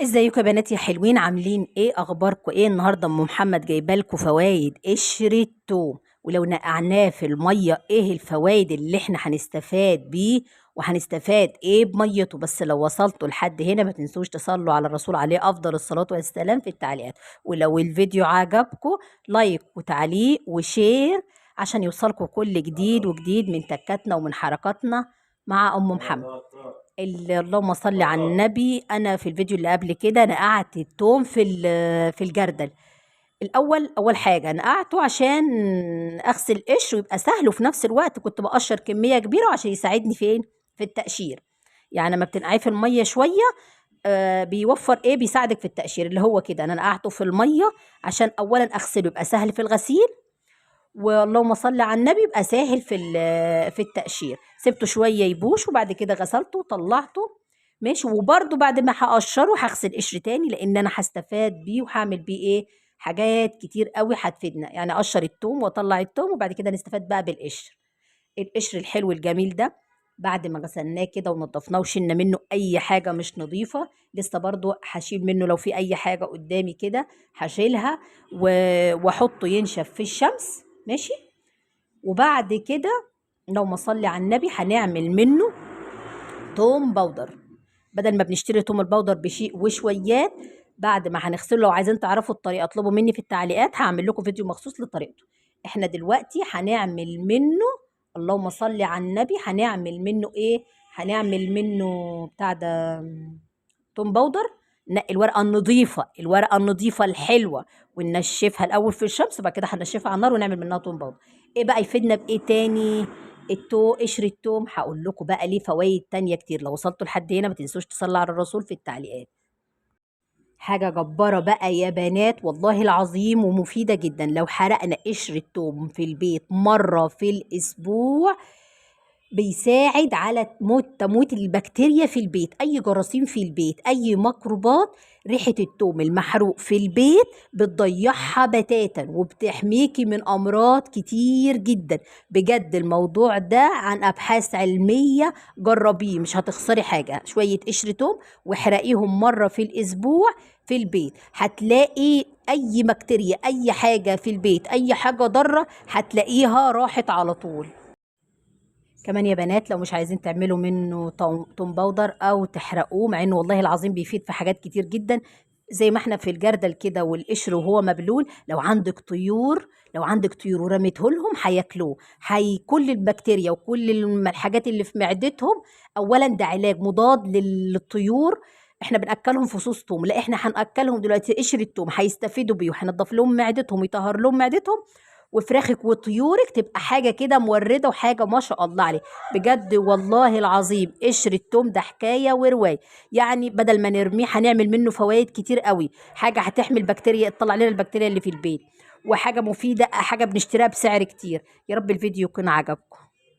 ازيكم يا بنات يا حلوين؟ عاملين ايه؟ اخباركم ايه؟ النهارده ام محمد جايبه لكم فوايد قشر التوم، ولو نقعناه في المية ايه الفوايد اللي احنا هنستفاد بيه وهنستفاد ايه بميته. بس لو وصلتوا لحد هنا ما تنسوش تصلوا على الرسول عليه افضل الصلاة والسلام في التعليقات، ولو الفيديو عجبكم like وتعليق و share عشان يوصلكم كل جديد وجديد من تكاتنا ومن حركاتنا مع ام محمد. اللهم صل على النبي. انا في الفيديو اللي قبل كده نقعت التوم في الجردل. الاول اول حاجة نقعته عشان اغسل قشر ويبقى سهل، وفي نفس الوقت كنت بقشر كمية كبيرة عشان يساعدني فين في التقشير. يعني لما بتنقعيه في المية شوية بيوفر ايه، بيساعدك في التقشير. اللي هو كده انا نقعته في المية عشان اولا اغسله يبقى سهل في الغسيل، واللهم صل على النبي يبقى ساهل في التقشير. سبته شوية يبوش وبعد كده غسلته وطلعته ماشي. وبرده بعد ما هقشره هغسل قشر تاني، لان انا هستفاد بيه وهعمل بيه ايه، حاجات كتير قوي هتفيدنا. يعني اقشر التوم واطلع التوم وبعد كده نستفاد بقى بالقشر. القشر الحلو الجميل ده بعد ما غسلناه كده ونضفناه وشلنا منه اي حاجة مش نظيفة، لسه برده هشيل منه لو في اي حاجة قدامي كده هشيلها واحطه ينشف في الشمس ماشي. وبعد كده لو ما صلي على النبي هنعمل منه توم powder. بدل ما بنشتري توم ال powder بشيء وشويات، بعد ما هنغسله لو عايزين تعرفوا الطريقة اطلبوا مني في التعليقات، هعمل لكم فيديو مخصوص لطريقته. احنا دلوقتي هنعمل منه اللهم صل على النبي، هنعمل منه ايه، هنعمل منه بتاع ده توم powder. نقي الورقة النظيفة، الورقة النظيفة الحلوة، وننشفها الاول في الشمس وبعد كده هنشفها على النار ونعمل منها توم powder. ايه بقى يفيدنا بايه تاني؟ قشر التوم هقول لكم بقى ليه فوايد تانية كتير. لو وصلتوا لحد هنا ما تنسوش تصلوا على الرسول في التعليقات. حاجة جبارة بقى يا بنات والله العظيم ومفيدة جدا. لو حرقنا قشر التوم في البيت مرة في الاسبوع بيساعد على تموت البكتيريا في البيت، اي جراثيم في البيت، اي ميكروبات. ريحة التوم المحروق في البيت بتضيعها بتاتا وبتحميكي من امراض كتير جدا. بجد الموضوع ده عن ابحاث علمية، جربيه مش هتخسري حاجة. شوية قشر توم واحرقيهم مرة في الاسبوع في البيت، هتلاقي اي بكتيريا، اي حاجة في البيت، اي حاجة ضارة هتلاقيها راحت على طول. كمان يا بنات لو مش عايزين تعملوا منه توم powder او تحرقوه، مع انه والله العظيم بيفيد في حاجات كتير جدا، زي ما احنا في الجردل كده والقشر وهو مبلول، لو عندك طيور ورميته لهم هياكلوه، كل البكتيريا وكل الحاجات اللي في معدتهم. اولا ده علاج مضاد للطيور، احنا بناكلهم فصوص توم، لا احنا هناكلهم دلوقتي قشر التوم، هيستفيدوا بيه وهنضف لهم معدتهم ويطهر لهم معدتهم، وفراخك وطيورك تبقى حاجة كده مورده وحاجه ما شاء الله عليه. بجد والله العظيم قشر التوم ده حكاية ورواية. يعني بدل ما نرميه هنعمل منه فوايد كتير قوي، حاجة هتحمي البكتيريا، تطلع لنا البكتيريا اللي في البيت، وحاجه مفيدة، حاجة بنشتريها بسعر كتير. يا رب الفيديو يكون عجبكم.